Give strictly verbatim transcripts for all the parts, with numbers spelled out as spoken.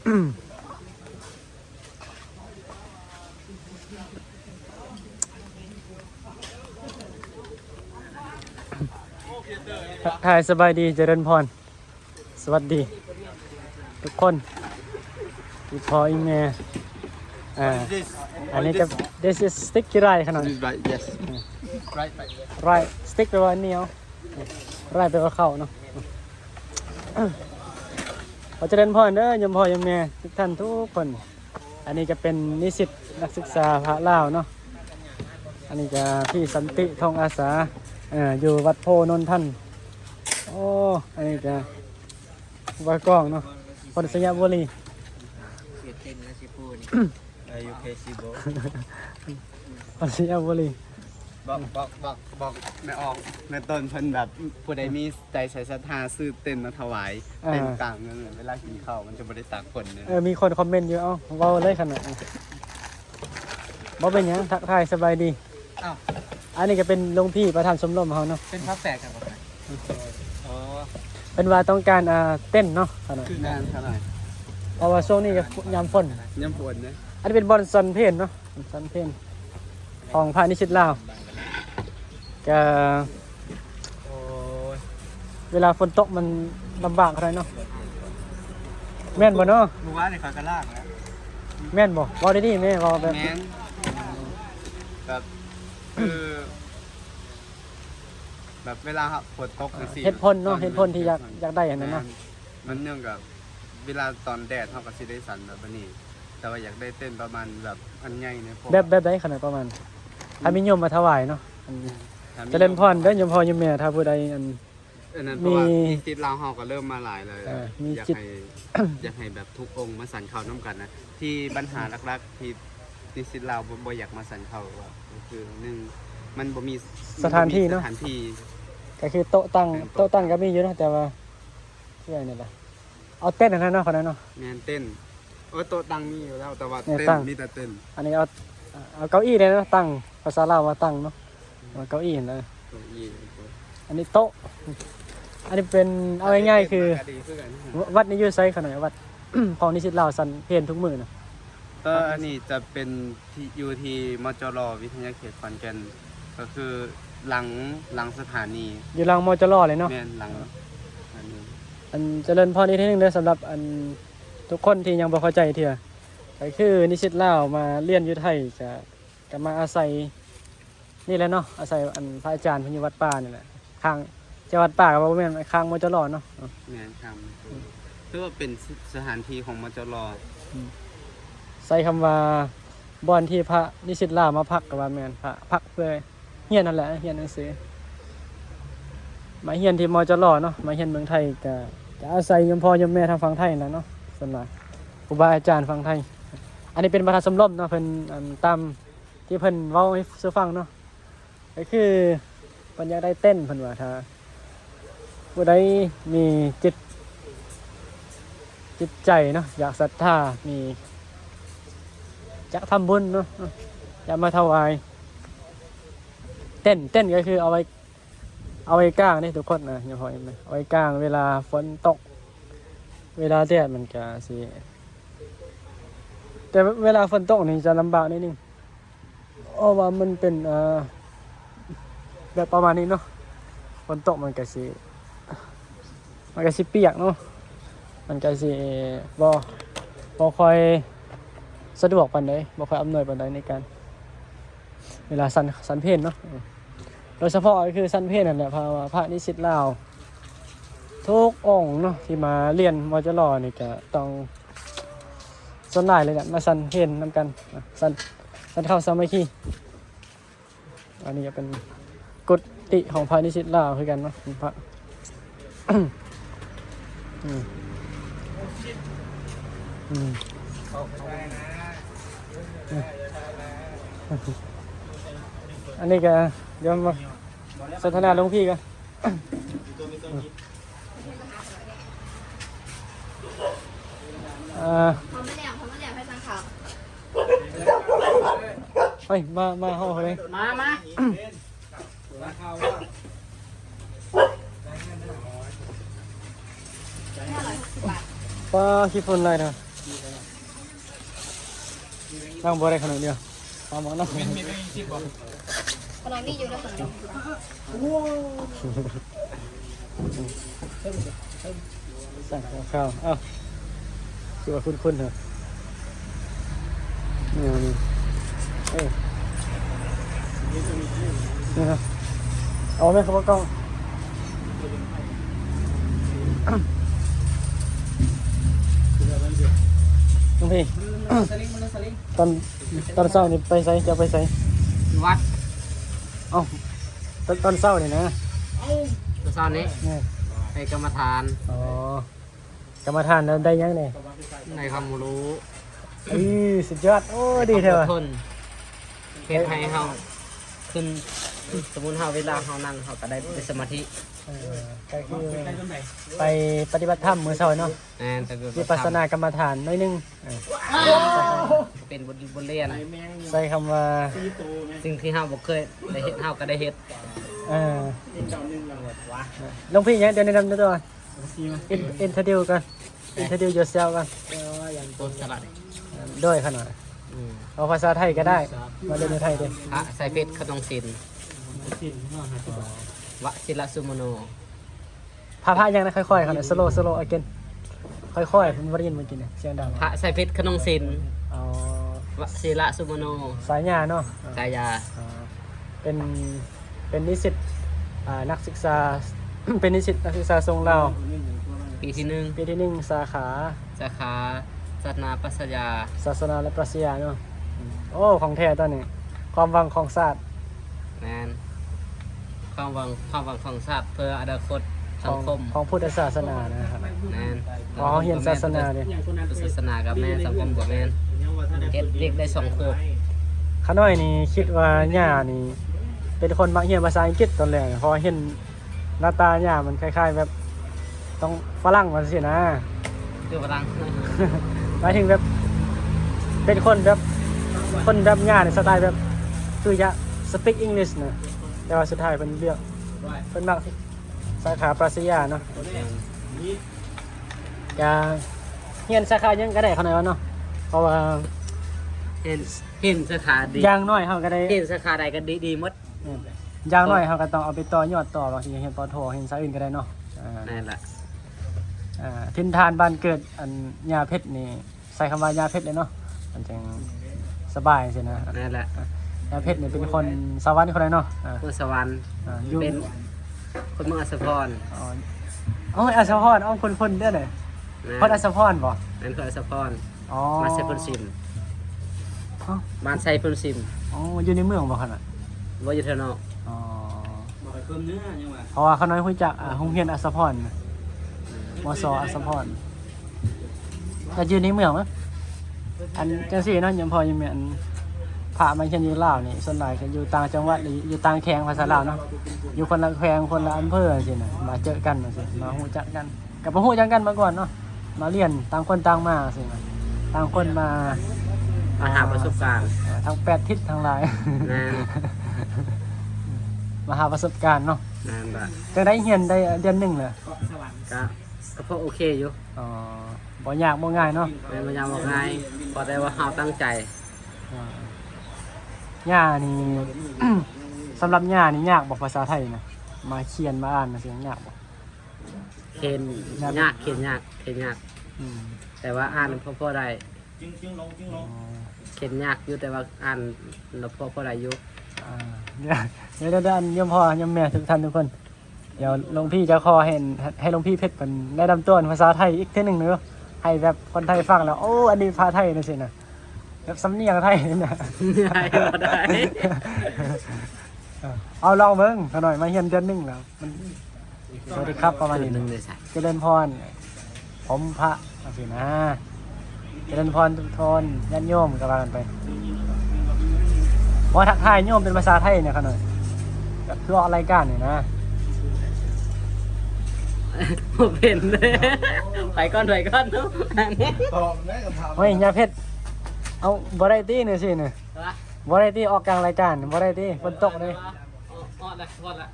ทักทายสบายดี เจริญพร สวัสดี ทุกคน อีพ่ออีแม่ อ่า What is this? อันนี้ก็ What is this? This is sticky rice ขนาด This is rice, yes. Rice, rice. Rice, stick แปลว่าเหนียว rice แปลว่าข้าวเนาะ ขอเจริญพรเด้อ โยมพ่อโยมแม่ ทุกท่านทุกคน อันนี้ก็เป็นนิสิตนักศึกษาพระลาวเนาะ อันนี้ก็พี่สันติ ทองอาสา เอ่อ อยู่วัดโพนนทัน โอ้ อันนี้ก็ ว่ากล้องเนาะ คนสยบุรี เขตเต็มแล้วสิพูดนี่ อายุเคซีโบ คนสยบุรี บอกบอกบอกบอกแม่ออกแม่ต้นเพิ่นแบบ ผู้ใดมีใจใส่ศรัทธาซื้อเต็นท์มาถวาย อ่า เต็นท์กลางนั่นน่ะ เวลากินข้าวมันจะบ่ได้ตากฝนเนี่ย เออ มีคนคอมเมนต์อยู่ เอ้า เว้าเลยขนาดนั้น บ่เป็นหยัง ทักทายสบายดี อ้าว อันนี้ก็เป็นหลวงพี่ประธานชมรมเฮาเนาะ เป็นพระแฝดกันบ่ครับ อ๋อ เป็นว่าต้องการ อ่า เต็นท์เนาะขนาด คืองานเท่าไหร่ เพราะว่าช่วงนี้ก็ยามฝน ยามฝนนะ อันนี้เป็นบ่อนซ่อนเพลเนาะ ซ่อนเพลของพระนิสิตลาว ก็ โอ้ย เวลาฝนตกมันลำบากขนาดเนาะ แม่นบ่เนาะ มื้อวานนี่ข้อยก็ลากแล้ว แม่นบ่ เว้าดีๆแม่ เว้าแบบ แม่น แบบ คือ แบบเวลาฝนตกจังซี่ เหตุผลเนาะ เหตุผลที่อยาก อยากได้อันนั้นเนาะ แม่น มันเนื่องกับเวลาตอนแดดเฮาก็สิได้สันแบบนี้ แต่ว่าอยากได้เต็นท์ประมาณแบบอันใหญ่เนี่ย พวก แบบ แบบใดขนาดประมาณ ถ้ามีโยมมาถวายเนาะ อันนี้ ถ้ามี เจริญพรเด้อโยมพ่อโยมแม่ ถ้าผู้ใดอัน อันนั้น มี เพราะว่านิสิตลาวเฮาก็เริ่มมาหลายเลย เออ มี อยาก จิต ให้ อยากให้แบบทุกองค์มาสันเข้านำกันนะ ที่ปัญหาหลักๆที่นิสิตลาวบ่ บ่อยากมาสันเข้า ก็คือหนึ่ง มันบ่มี สถานที่เนาะ สถานที่ ก็คือโต๊ะตั้ง แม่น โต๊ะตั้งก็มีอยู่เนาะ แต่ว่า คืออันนี้ล่ะ เอาเต็นท์อันนั้นเนาะ คนนั้นเนาะ แม่น เต็นท์ โอ้ย โต๊ะตั้งมีอยู่แล้ว แต่ว่า เนี่ย เต็นท์ ตั้ง มีแต่เต็นท์ อันนี้เอา เอาเก้าอี้เลยนะ ตั้ง ภาษาลาวว่าตั้งเนาะ ว่าเก้าอี้นะ เก้าอี้ อันนี้โต๊ะ อันนี้เป็น เอาง่ายๆคือ ก็ดีคือกัน วัดนี้อยู่ไสขนาด วัด ของนิสิตลาวสันเพลทุกมื้อนะ เออ อันนี้จะเป็นที่ อยู่ที่ มจร วิทยาเขตขอนแก่น ก็คือหลัง หลังสถานี อยู่หลัง มจร เลยเนาะ แม่น หลังสถานี อันเจริญพรอีกทีหนึ่งเด้อ สำหรับอันทุกคนที่ยังบ่เข้าใจเทื่อ ก็คือนิสิตลาวมาเรียนอยู่ไทย ก็ ก็มาอาศัยนี่แหละเนาะ อาศัยอันพระอาจารย์เพิ่นอยู่วัดป่านี่แหละ ข้าง จะวัดป่าก็บ่แม่น ข้าง มจร เนาะ แม่น ข้าง มจร ถือว่าเป็นสถานที่ของ มจร อืม ใช้คำว่าบ่อนที่พระนิสิตลาวมาพักก็ว่าแม่น พระพักเพื่อเรียนนั่นแหละ เรียนหนังสือ มาเรียนที่ มจร เนาะ มาเรียนเมืองไทยก็ ก็อาศัยโยมพ่อโยมแม่ทางฝั่งไทยนั่นแหละเนาะ ส่วนหลายครูบาอาจารย์ฝั่งไทย อันนี้เป็นประธานชมรมเนาะ เพิ่น อัน ตามที่เพิ่นเว้าให้สู่ฟังเนาะ ก็คือเพิ่นอยากได้เต็นท์ เพิ่นว่า ถ้าผู้ใดมีจิต จิตใจเนาะ อยากศรัทธา มี อยากทำบุญเนาะ อยากมาถวาย เต็นท์ เต็นท์ก็คือเอาไว้ เอาไว้กางเด้ทุกคนนะ อย่าพอเห็นไหม เอาไว้กางเวลาฝนตก เวลาแดดมันก็สิ แต่เวลาฝนตกนี่จะลำบากนิดนึง เพราะว่ามันเป็น เอ่อ แบบประมาณนี้เนาะ ฝนตกมันก็สิ มันก็สิเปียกเนาะ มันก็สิบ่ บ่ค่อยสะดวกปานใด บ่ค่อยอำนวยปานใดในการ เวลาสัน สันเพลเนาะ โดยเฉพาะก็คือสันเพลนั่นแหละ เพราะว่าพระนิสิตลาว ทุกองค์เนาะ ที่มาเรียน มจร นี่ก็ต้อง ส่วนหลายเลยแหละ มาสันเพลนำกัน อ่ะ สัน สันเข้าสามัคคี อันนี้ก็เป็นกุฏิของพระนิสิตลาวคือกันเนาะ พระ อืม อืม อันนี้ก็เดี๋ยวมาสนทนาหลวงพี่กัน อ่า พร้อมแล้ว พร้อมแล้ว ให้สั่งข้าว เฮ้ย มา มาห้องเขาเลย มา มา ป้าขี้ฝุ่นอะไรเนาะ น้องบ่ได้ขนาดเดียวเอามาน้อง ขนาดนี้อยู่แล้ว สั่งกับข้าวเอ้าคือว่าคุ้นๆเหรอนี่นี่เออนี่นะเอาไหมครับกล้องน้องพี่ ตอนตอนเช้านี่ไปไสจะไปไส วัด เอ้าตอนตอนเช้านี่นะ ตอนเช้านี้ เนี่ย ไปกรรมฐาน อ๋อ กรรมฐานแล้วได้ยังเนี่ย ในความรู้ เอ้ยสุดยอด โอ้ดีแท้ว่ะ ทนเฮ็ดให้เฮาขึ้น สมมุติเฮาเวลาเฮานั่งเฮาก็ได้เป็นสมาธิ เออก็คือไปปฏิบัติธรรมมื้อเช้าเนาะ แม่นแต่ วิปัสสนากรรมฐานหน้อยหนึงเออ เป็นบทบทเรียน ใช้คำว่า สิ่งที่เฮาบ่เคยได้เฮ็ดเฮาก็ได้เฮ็ด เออหลวงพี่เนี่ยเดี๋ยวแนะนำตัวอินอินโทรดิวกัน introduce yourself กัน ต้นสลัด ด้วยขนาด อืม เอาภาษาไทยก็ได้ มาเรียนในไทยดิ พระไสยเพชรขนองศิลป์ วชิรสุมโน พระพระยังนะค่อยๆเขาเนี่ย slow slow again ค่อยๆผมไม่ได้ยินเมื่อกี้เนี่ยเสียงดัง พระไสยเพชรขนองศิลป์ อ๋อ วชิรสุมโน สายญาเนาะ กายา อ่าเป็นเป็นนิสิตอ่านักศึกษา เป็นนิสิตนักศึกษาทรงลาว ปีที่หนึ่ง ปีที่หนึ่งสาขา สาขาศาสนาปรัชญา ศาสนาและปรัชญาเนาะโอ้ของแท้ตอนนี้ ความหวังของชาติ แม่นความหวังความหวังของชาติเพื่ออนาคต ข สั อง ง คม ของพุทธศาสนานะครับ แม่น อ๋อเรียนศาสนาดิ ศาสนากับแม่นสังคมกับแม่นเฮ็ดเด็กได้สองขวบ ข้าน้อยนี่คิดว่าย่านี่ เป็นคนมักเรียนภาษาอังกฤษตอนแรกเพราะเห็นหน้าตาย่ามันคล้ายๆแบบ ต้องฝรั่งมาสินะ คือพลัง หมายถึงแบบ เป็นคนแบบ คนแบบย่าในสไตล์แบบ คือจะ speak English นะแต่ว่าสุดท้ายเป็นเลือกเป็นมักสาขาปรัชญาเนาะจะเรียนสาขายังก็ได้ขนาดนั้นเนาะเพราะว่า เห็นเห็นสาขาดี อย่างน้อยเขาก็ได้ เห็นสาขาใดก็ดีดีหมด อย่างน้อยเขาก็ต้องเอาไปต่อยอดต่อบางทีเรียนปอโทเรียนสายอื่นก็ได้เนาะอ่า นั่นแหละ อ่าถิ่นฐานบ้านเกิดอันย่าเพชรนี่ใช้คำว่าย่าเพชรเลยเนาะมันจึงสบายสินะ นั่นแหละ ย่าเพชรนี่เป็นคนสวรรค์คนใดเนาะอ่า คนสวรรค์ อ่าอยู่ เป็นคนเมืองอัสสะพร อ๋อโอ้ยอัสสะพรอ๋อคนคนเด้อเลย นะ คนอัสสะพรบ่ นั่นคืออัสสะพร อ๋อ มาใส่คนสิน อ๋อ บ้านใส่คนสิน อ๋ออยู่ในเมืองบ่ขนาด ว่าอยู่แถวนอก อ๋อ บ่ค่อยเพิ่มเนื้อยังว่า เพราะว่าเขาน้อยรู้จักอ่าโรงเรียนอัสสะพรนะมสอัสสะพรก็อยู่ในเมืองมั้งอันจังซี่เนาะยมพ่อยมแม่อันพระมาเรียนอยู่ลาวนี่ส่วนหลายก็อยู่ต่างจังหวัดหรืออยู่ต่างแขวงภาษาลาวเนาะอยู่คนละแขวงคนละอำเภอจังซี่นะมาเจอกันจังซี่มารู้จักกันก็บ่รู้จักกันมาก่อนเนาะมาเรียนต่างคนต่างมาจังซี่นะต่างคนมา มาหาประสบการณ์ อ่าทั้งแปดทิศทั้งหลาย นั่น มาหาประสบการณ์เนาะ นั่นแหละ จังได้เรียนได้เดือนหนึ่งเลย เกาะสวรรค์ ก็ก็พอโอเคอยู่ อ๋อบ่ยากบ่ง่ายเนาะ ไม่มายามบอกง่ายพอได้ว่าเฮาตั้งใจ อ่าย่านี่ สำหรับย่านี่ยากบ่ภาษาไทยนะมาเขียนมาอ่านนะสิยากบ่ เขียนยากเขียนยากเขียนยาก อืม แต่ว่าอ่านพอพอได้ จึงจึงลงจึงล อ๋อง เขียนยากอยู่แต่ว่าอ่านเราพอพอได้อยู่ อ่าเดี๋ยวเดี๋ยวเดี๋ยวโยมพ่อโยมแม่ทุกท่านทุกคน เดี๋ยวหลวงพี่จะขอให้ให้หลวงพี่เพชรเป็นแนะนำตัวเป็นภาษาไทยอีกเทื่อหนึ่งเนาะให้แบบคนไทยฟังแล้วโอ้อันนี้ภาษาไทยนะสินะแบบสำเนียงไทยนะ ได้บ่ได้ เอาลองเบิ่งขะน้อยมาเรียนเดือนหนึ่งแล้วมันสวัสดีครับประมาณนี้ หนึ่งเลยสัตว์ เจริญพร ผมพระจังซี่นะเจริญพรทุกคนญาติโยมก็ว่ากันไปว่าทักทายโยมเป็นภาษาไทยเนี่ยขะน้อยแบบคือออกรายการนี่นะ บ่เป็นเลยไปก่อนไปก่อนเนาะอันนี้ เฮ้ยย่าเพชรเอาบ่ได้ตี้นี่สินี่บ่ได้ตี้ออกกลางรายการบ่ได้ตี้ฝนตกเลย อ๋ออ๋อละพอละ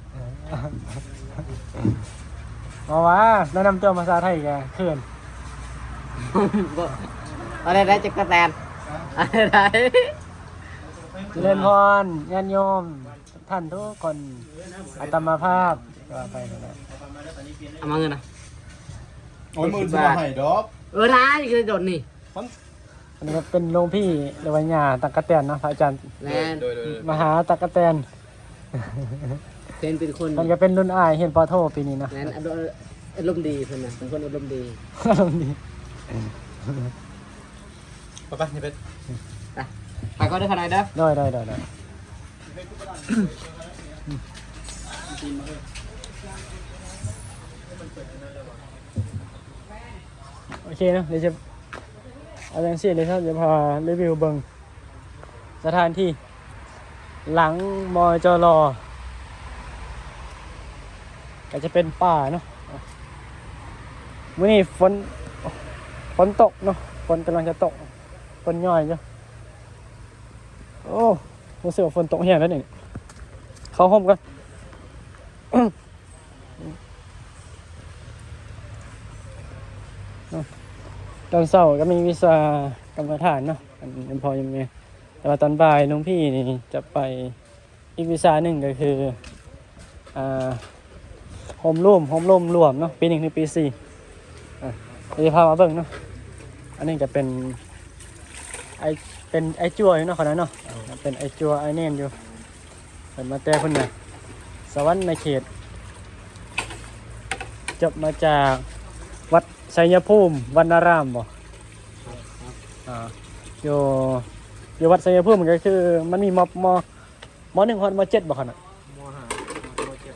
มาว่าแนะนำตัวภาษาไทยแกเขิน บ่อะไรได้จักรแตน อะไร เจริญพร ญาติโยม ท่านทุกคน อาตมาภาพ ว่าไปนะ เอามาเงินนะ โอ้ย มือสิมาให้ดอก เออ ได้ ก็โดนนี่ อันนี้ก็เป็นหลวงพี่หรือว่าญาตั๊กแตนเนาะ พระอาจารย์ แม่น โดย โดย โดย มหาตั๊กแตน เป็น เป็นคน มันก็เป็นรุ่นอ้าย เรียน ป.โท ปีนี้นะ แม่น อารมณ์ อารมณ์ดีเพิ่นน่ะ เป็นคนอารมณ์ดี อารมณ์ดี ไปไป นี่เป็น ไป ไปก่อนเด้อ ขนาดเด้อ โดย โดย โดย โดย โอเคเนาะ เดี๋ยวจะ เอาจังซี่เลยครับ เดี๋ยวพารีวิวเบิ่ง สถานที่ หลัง มจร ก็จะเป็นป่าเนาะ มื้อนี้ฝน ฝนตกเนาะ ฝนกำลังจะตก ฝนย้อยอยู่ โอ้ รู้สึกว่าฝนตกแฮงแล้วนี่ เข้าร่มก่อน ตอนเช้าก็มีวิชากรรมฐานเนาะ อัน อันพ่อยังมี แต่ว่าตอนบ่ายหลวงพี่นี่จะไปอีกวิชาหนึ่งก็คือ อ่า โฮมรูม โฮมรูมรวมเนาะ ปีหนึ่งถึงปีสี่ อ่ะ เดี๋ยวจะพามาเบิ่งเนาะ อันนี้จะเป็น ไอ้ เป็นไอ้จั่วอยู่เนาะ คนนั้นเนาะ เป็นไอ้จั่ว ไอ้เน่นอยู่ เพิ่นมาแต่เพิ่นน่ะ สวรรค์ในเขต จบมาจากวัดชัยภูมิ วรรณารามบ่ อ่า อยู่ อยู่วัดชัยภูมิก็คือมันมี ม. ม. ม.หนึ่ง ฮอด ม.เจ็ด บ่คั่นน่ะ ม.ห้า ม.เจ็ด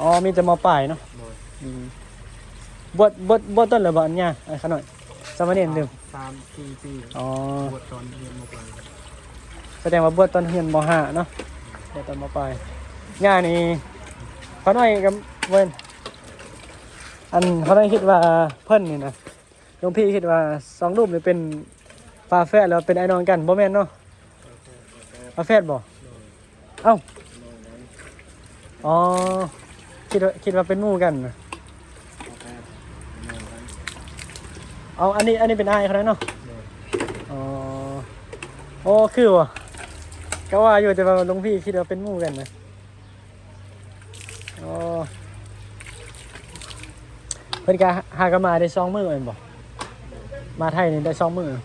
อ๋อ มีแต่ ม.ปลายเนาะ โดย อืม บวช บวช บวชโดนแล้วบ่ อันเนี้ย ไอ้ข้าน้อย สามเณรเด้อ สามสี่ปี อ๋อ บวชตอนเรียน ม.ปลาย แสดงว่าบวชตอนเรียน ม.ห้า เนาะ บวชตอน ม.ปลาย ย่านี่ ข้าน้อยก็เว้น อันข้าน้อยคิดว่าเพิ่นนี่นะ หลวงพี่คิดว่าสองรูปนี่เป็นฝาแฝดหรือว่าเป็นอ้ายน้องกัน บ่แม่นเนาะ ฝาแฝดบ่ เอ้า อ๋อ คิดว่า คิดว่าเป็นหมู่กันนะ เอา อันนี้ อันนี้เป็นอ้ายเขาแล้วเนาะ อ๋อ โอ้ คือว่ะ ก็ว่าอยู่ แต่ว่าหลวงพี่คิดว่าเป็นหมู่กันนะ อ๋อ เพิ่นก็หาก็มาได้สองมื้อแม่นบ่ มาไทยนี่ได้สองมื้อ มา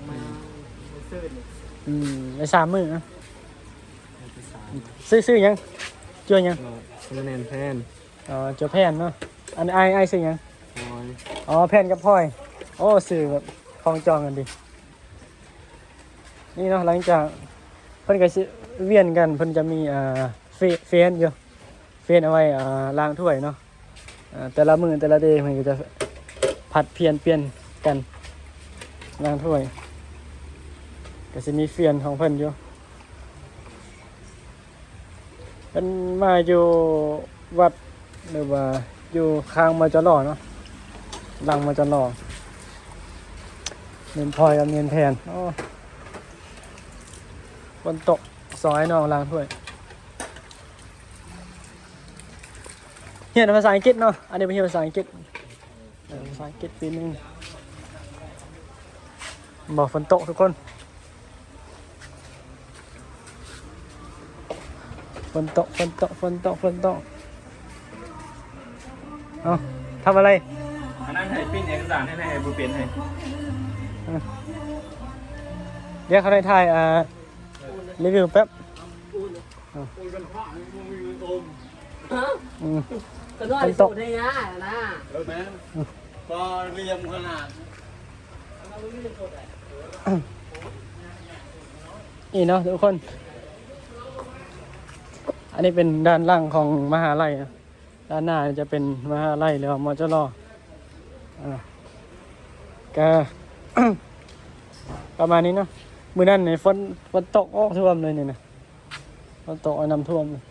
มื้อซื่นนี่ อืม ได้สามมื้อนะ มื้อที่สาม ชื่อ ชื่อหยัง จั่วหยัง เอ่อ สามเณรแพน อ๋อ จั่วแพนเนาะ อันอ้าย อ้ายชื่อหยัง พลอย อ๋อ แพนกับพลอย โอ้ ชื่อแบบคล้องจองกันดี นี่เนาะ หลังจากเพิ่นก็สิเวียนกัน เพิ่นจะมี อ่า เฟ- เฟนอยู่ เฟนเอาไว้ อ่า ล้างถ้วยเนาะ อ่า แต่ละมื้อแต่ละเดย์เพิ่นก็จะผัดเปลี่ยน เปลี่ยนกันล้างถ้วย ก็สิมีเฟนของเพิ่นอยู่ เพิ่นมาอยู่วัด หรือว่าอยู่ข้าง มจร เนาะ หลัง มจร เณรพลอยกับเณรแพน โอ้ ฝนตก สองอ้ายน้องล้างถ้วย เรียนภาษาอังกฤษเนาะ อันนี้ไปเรียนภาษาอังกฤษ เออ ภาษาอังกฤษปีหนึ่ง บ่ ฝนตกทุกคน ฝนตก ฝนตก ฝนตก ฝนตก เอ้า ทำอะไร อันนั้นให้ปริ้นเอกสารให้แม่ให้ผู้เปลี่ยนให้ เออ เดี๋ยวเขาได้ถ่าย อ่า รีวิวแป๊บ ฮะ อืม ก็น้อย ฝนตก สูตรในงานะ เออแม่น อืม ก็เรียมขนาด นี่เนาะทุกคน อันนี้เป็นด้านหลังของมหาลัยนะ ด้านหน้าจะเป็นมหาลัยหรือว่ามจร อ่า ก็ ประมาณนี้เนาะ มื้อนั้นนี่ฝน ฝนตก โอ้ ท่วมเลยนี่นะ ฝนตก เอาน้ำท่วมเลย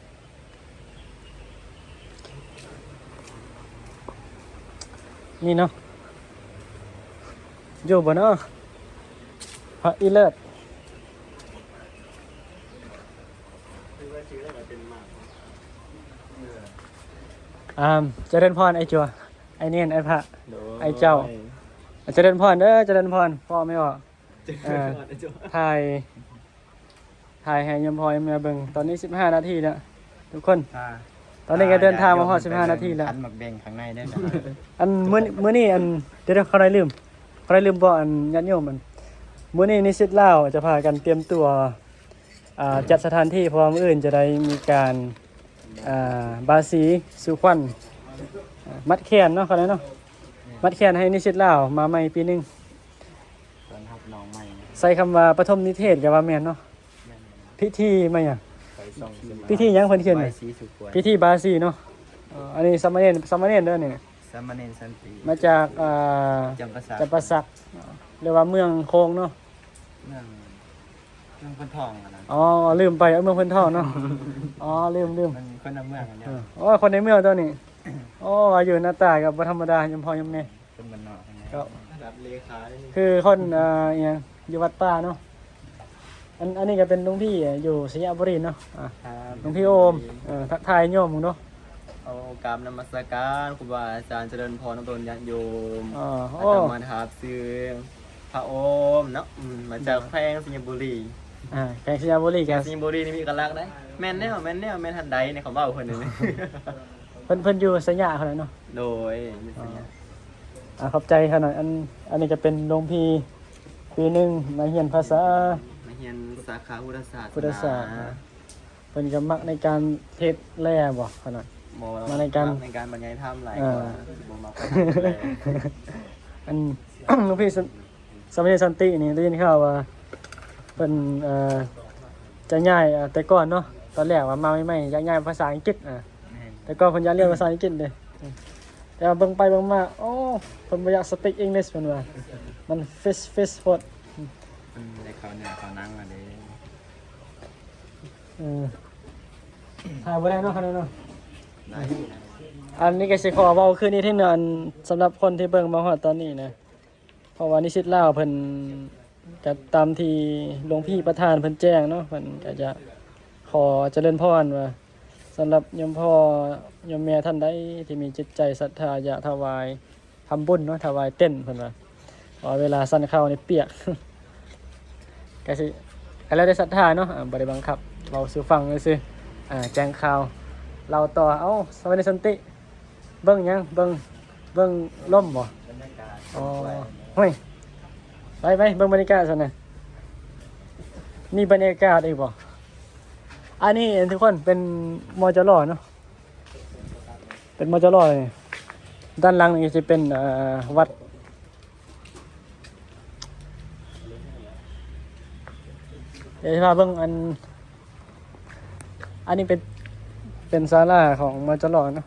นี่เนาะ อยู่บ่เนาะ พระอีเลิศ อ่า เจริญพร ไอ้จัว ไอ้เนน ไอ้พระ โดย ไอ้เจ้า เจริญพรเด้อ เจริญพร พ่อไม่ออก เอ่อ ถ่าย ถ่ายให้ยมพ่อยมแม่เบิ่ง ตอนนี้สิบห้านาทีแล้ว ทุกคน อ่า ตอนนี้ก็เดินทางมาฮอด อ่า สิบห้านาทีแล้ว ขันหมากแบ่งข้างในเด้อ อันมื้อ มื้อนี้อัน เดี๋ยวๆ เขาได้ลืม เขาได้ลืมบอกอันญาติโยม อันมื้อนี้นิสิตลาวจะพากันเตรียมตัว อ่า จัดสถานที่ เพราะว่ามื้ออื่นจะได้มีการ อ่า บาสีสู่ขวัญ อ่า มัดแขนเนาะ เขาเรียกเนาะ มัดแขนให้นิสิตลาวมาใหม่ปีหนึ่ง ต้อนรับน้องใหม่ ใส่คำว่าปฐมนิเทศก็ว่าแม่นเนาะ แม่น พิธีมาหยัง ไปส่องสมา พิธีหยังเพิ่นเขียน บายสีสู่ขวัญ พิธีบาสีเนาะ เอ่อ อันนี้สามเณร สามเณรเด้อนี่ สามเณรสันติ มาจาก อ่า จำปาสัก จำปาสัก หรือว่าเมืองโขงเนาะ เมือง เมืองโพนทองอะนะ อ๋อ ลืมไป เมืองโพนทองเนาะ อ๋อ ลืม ลืม มันคนละเมืองกันเนี่ย เออ โอ้ คนในเมืองตัวนี้ โอ้ อายุหน้าตาก็บ่ธรรมดา ยมพ่อยมแม่ คนบ้านนอกทั้งนั้น ก็ ระดับเลขาเลยนี่ คือคน เอ่อ อิหยัง อยู่วัดป่าเนาะ อัน อันนี้ก็เป็นหลวงพี่อยู่สยบุรีเนาะ อ่ะ ครับ หลวงพี่โอม เออ ทักทายโยมเนาะ เอากราบนมัสการครูบาอาจารย์ เจริญพรนักเรียนญาติโยม อ่า อาตมา โอ้ ถามชื่อพระโอมเนาะ อืม มาจากแขวงสยบุรี อ่า แขวงสยบุรี แขวงสยบุรีนี่มีเอกลักษณ์นะ แม่นแนว แม่นแนว แม่นทันใดเนี่ย เขาเว้าเพิ่นนี่ เพิ่น เพิ่นอยู่สยามเท่านั้นเนาะ โดย อยู่สยาม อ่า ขอบใจขนาด อัน อันนี้จะเป็นหลวงพี่ปีหนึ่ง มาเรียนภาษา มาเรียนสาขาพุทธศาสนา พุทธศาสนา เพิ่นก็มักในการเทศน์แหล่บ่ขนาด บ่ มาในการ มักในการบรรยายธรรมหลายกว่า อ่า บ่มักแหล่ อัน หลวงพี่สัน สามเณรสันตินี่ได้ยินข่าวว่าเพิ่น เอ่อ จะย้าย เอ่อ แต่ก่อนเนาะ ตอนแรกว่ามาใหม่ๆ อยากย้ายภาษาอังกฤษ อ่ะ แม่น แต่ก่อนเพิ่นอยากเรียนภาษาอังกฤษเด้ แต่ว่าเบิ่งไปเบิ่งมา โอ้ เพิ่นบ่อยาก speak English เพิ่นว่า มัน French French โพด อืม ได้เข้าเนื้อเข้าหนังอะเด้ เออ ถ่ายบ่ได้เนาะ ขนาดเนาะ ได้อยู่นะ อันนี้ก็สิขอเว้าคืนนี้เทื่อหนึ่ง อัน สำหรับคนที่เบิ่งมาฮอดตอนนี้นะ เพราะว่านิสิตลาวเพิ่นก็ตามที่หลวงพี่ประธานเพิ่นแจ้งเนาะ เพิ่นก็จะขอเจริญพรว่า สำหรับโยมพ่อโยมแม่ท่านใดที่มีจิตใจศรัทธาอยากถวาย ทำบุญเนาะ ถวายเต็นท์เพิ่นว่า เพราะว่าเวลาสั่นเข้านี่เปียก ก็สิ ก็แล้วแต่ศรัทธาเนาะ อ่า บ่ได้บังคับ เว้าสู่ฟังซื่อๆ อ่า แจ้งข่าว เล่าต่อ เอ้า สวัสดีสันติ เบิ่งหยัง เบิ่ง เบิ่งลมบ่ บรรยากาศ อ๋อ สวย เฮ้ย ไป ไป เบิ่งบรรยากาศซั่นนะ มีบรรยากาศอีกบ่ อันนี้ทุกคนเป็น มจร เนาะ เป็น มจร เลย ด้านหลังนี่สิเป็น เอ่อ วัด เดี๋ยวสิพาเบิ่งอัน อันนี้เป็น เป็นศาลาของ มจร เนาะ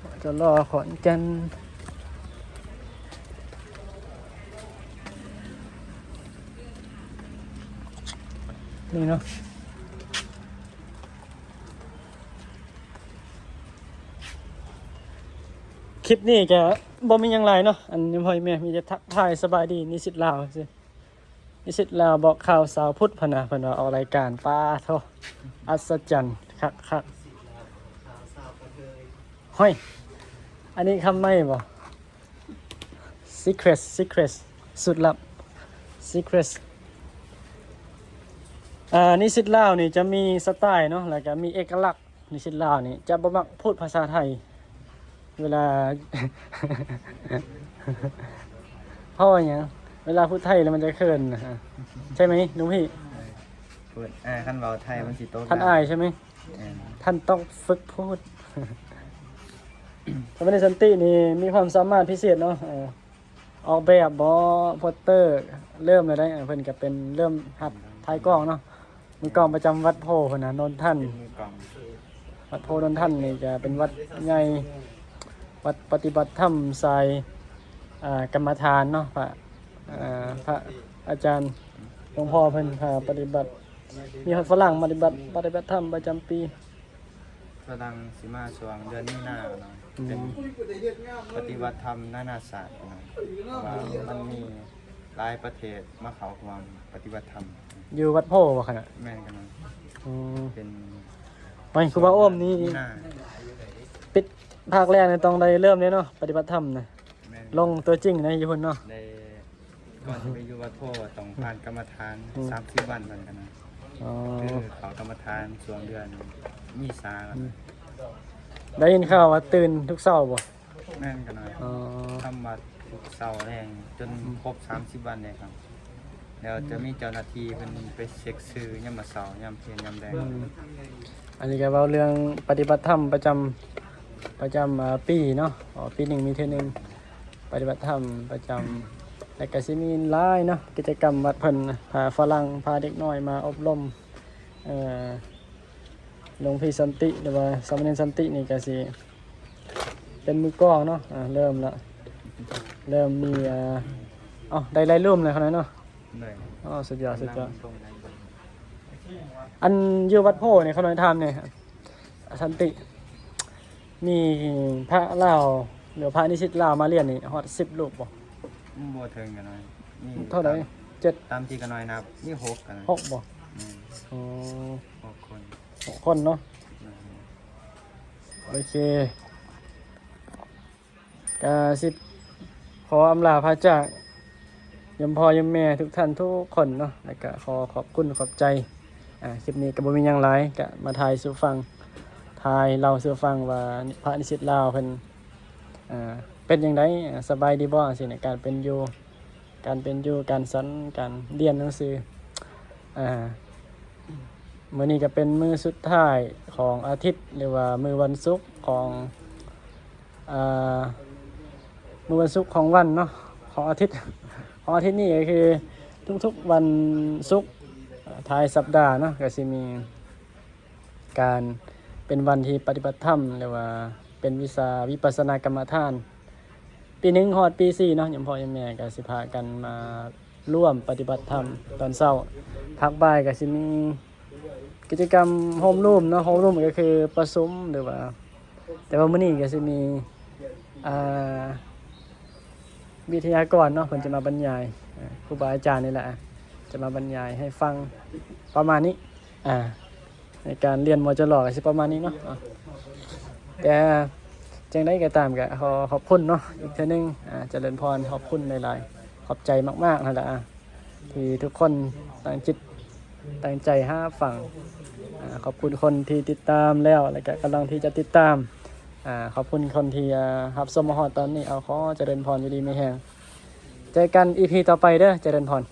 มจร ขอนแก่น นี่เนาะ คลิปนี้ก็บ่มีหยังหลายเนาะ อันนี้พ่อแม่มีแต่ทักทายสบายดีนิสิตลาวซื่อ นิสิตลาวบอกข่าวสาวพุทธพะนะ เพิ่นว่าออกรายการ ป้าโธ่ อัศจรรย์คักๆ ห้อย อันนี้คำใหม่บ่ Secret Secret สูตรลับ Secret อ่า นิสิตลาวนี่จะมีสไตล์เนาะ แล้วก็มีเอกลักษณ์ นิสิตลาวนี่จะบ่มักพูดภาษาไทย เวลา เพราะว่าหยัง เวลาพูดไทยแล้วมันจะเขินนะฮะ ใช่ไหมลุงพี่ พูด อ่า คันเว้าไทยมันสิตก ท่านอายใช่ไหม เออ ท่านต้องฝึกพูด สามเณรสันตินี่มีความสามารถพิเศษเนาะ เออ ออกแบบบ่ โปสเตอร์ เริ่มแล้วได้ เพิ่นก็เป็นเริ่มหัดถ่ายกล้องเนาะ มือกล้องประจำวัดโพธิ์พุ้นนะ นนทัน เป็นมือกล้อง วัดโพธิ์นนทันนี่จะเป็นวัดใหญ่ วัดปฏิบัติธรรมสาย อ่า กรรมฐานเนาะ พระ อ่า พระอาจารย์หลวงพ่อเพิ่นพาปฏิบัติ มีฮอดฝรั่งมาปฏิบัติ ปฏิบัติธรรมประจำปี ฝรั่งสิมาช่วงเดือนมีนาเนาะ อืม เป็นปฏิบัติธรรมนานาชาติเนาะ เพราะว่ามันมีหลายประเทศมาเข้าร่วมปฏิบัติธรรม อยู่วัดโพธิ์บ่คะน่ะ แม่นกันเนาะ อืม เป็น ไม่ ครูบาโอมนี่ มีนา ปิดภาคแรกนี่ต้องได้เริ่มเลยเนาะ ปฏิบัติธรรมนะ แม่น ลงตัวจริงนะอยู่พุ้นเนาะ ได้ ก่อนจะไปอยู่วัดโพธิ์ต้องผ่านกรรมฐาน อืม สามสิบวันก่อนกันนะ อ๋อ คือเขากรรมฐานช่วงเดือนมีสาก่อน อืม ได้ยินข่าวว่าตื่นทุกเช้าบ่ แม่นกันหน่อย อ๋อ ทำวัดทุกเสาร์แรงจนครบสามสิบวันเลยครับ แล้วจะมีเจ้าหน้าที่เป็นไปเช็คชื่อยามมาเสาร์ยามเพลยามแรง อืม อันนี้ก็เว้าเรื่องปฏิบัติธรรมประจำประจำอ่าปีเนาะ อ๋อ ปีหนึ่งมีเทื่อหนึ่ง ปฏิบัติธรรมประจำ และก็สิมีหลายเนาะ กิจกรรมวัดเพิ่นนะ พาฝรั่ง พาเด็กน้อยมาอบรม เอ่อ หลวงพี่สันติ หรือว่าสามเณรสันตินี่ก็สิเป็นมือกลองเนาะ อ่า เริ่มละ เริ่มมี อ่า เอ้า ได้ไล่ร่วมเลยขนาดเนาะ เลย อ๋อ สุดยอด สุดยอด ตรงนั้น อันอยู่วัดโพธิ์เนี่ย เขาน้อยถามเนี่ย สันติ มีพระลาว หรือพระนิสิตลาวมาเรียนนี่ ฮอดสิบรูปบ่ บ่เทิงกันหน่อยนี่ เท่าไหร่ ตม เจ็ด ตามที่กันหน่อยนับนี่หกกันหน่อย หกบ่ อืม อ๋อ หกคน หกคนเนาะ อืม โอเค ก็สิขออำลาพระจากยมพ่อยมแม่ทุกท่านทุกคนเนาะ แล้วก็ขอขอบคุณขอบใจ อ่า คลิปนี้ก็บ่มีหยังหลาย ก็มาถ่ายสู่ฟัง ถ่ายเล่าสู่ฟังว่าพระนิสิตลาวเพิ่น อ่า เป็นจั่งใด อ่า สบายดีบ่ จั่งซี้นะ การเป็นอยู่ การเป็นอยู่ การสอน การเรียนหนังสือ อ่า มื้อนี้ก็เป็นมื้อสุดท้ายของอาทิตย์ หรือว่ามื้อวันศุกร์ของ อ่า มื้อวันศุกร์ของวันเนาะ ของอาทิตย์ ของอาทิตย์นี้ก็คือทุกๆวันศุกร์ อ่า ท้ายสัปดาห์เนาะ ก็สิมีการเป็นวันที่ปฏิบัติธรรม หรือว่าเป็นวิชาวิปัสสนากรรมฐาน ปีหนึ่งฮอดปีสี่เนาะ ยมพ่อยมแม่ก็สิพากันมาร่วมปฏิบัติธรรมตอนเช้า พักบ่ายก็สิมีกิจกรรมโฮมรูมเนาะ โฮมรูมก็คือประชุม หรือว่า แต่ว่ามื้อนี้ก็สิมี อ่า วิทยากรเนาะ เพิ่นจะมาบรรยาย อ่า ครูบาอาจารย์นี่แหละ จะมาบรรยายให้ฟังประมาณนี้ อ่า ในการเรียน มจร ก็สิประมาณนี้เนาะ อ่า แต่จั่งใดก็ตามก็ขอขอบคุณเนาะ อีกเทื่อนึง อ่า เจริญพร ขอบคุณหลายๆ ขอบใจมากๆ นั่นแหละ อ่า ที่ทุกคนตั้งจิตตั้งใจรับฟัง อ่า ขอบคุณคนที่ติดตามแล้ว แล้วก็กำลังที่จะติดตาม อ่า ขอบคุณคนที่ อ่า รับชมมาฮอดตอนนี้ เอา ขอเจริญพร อยู่ดีมีแฮง เจอกัน อีพี ต่อไปเด้อ เจริญพร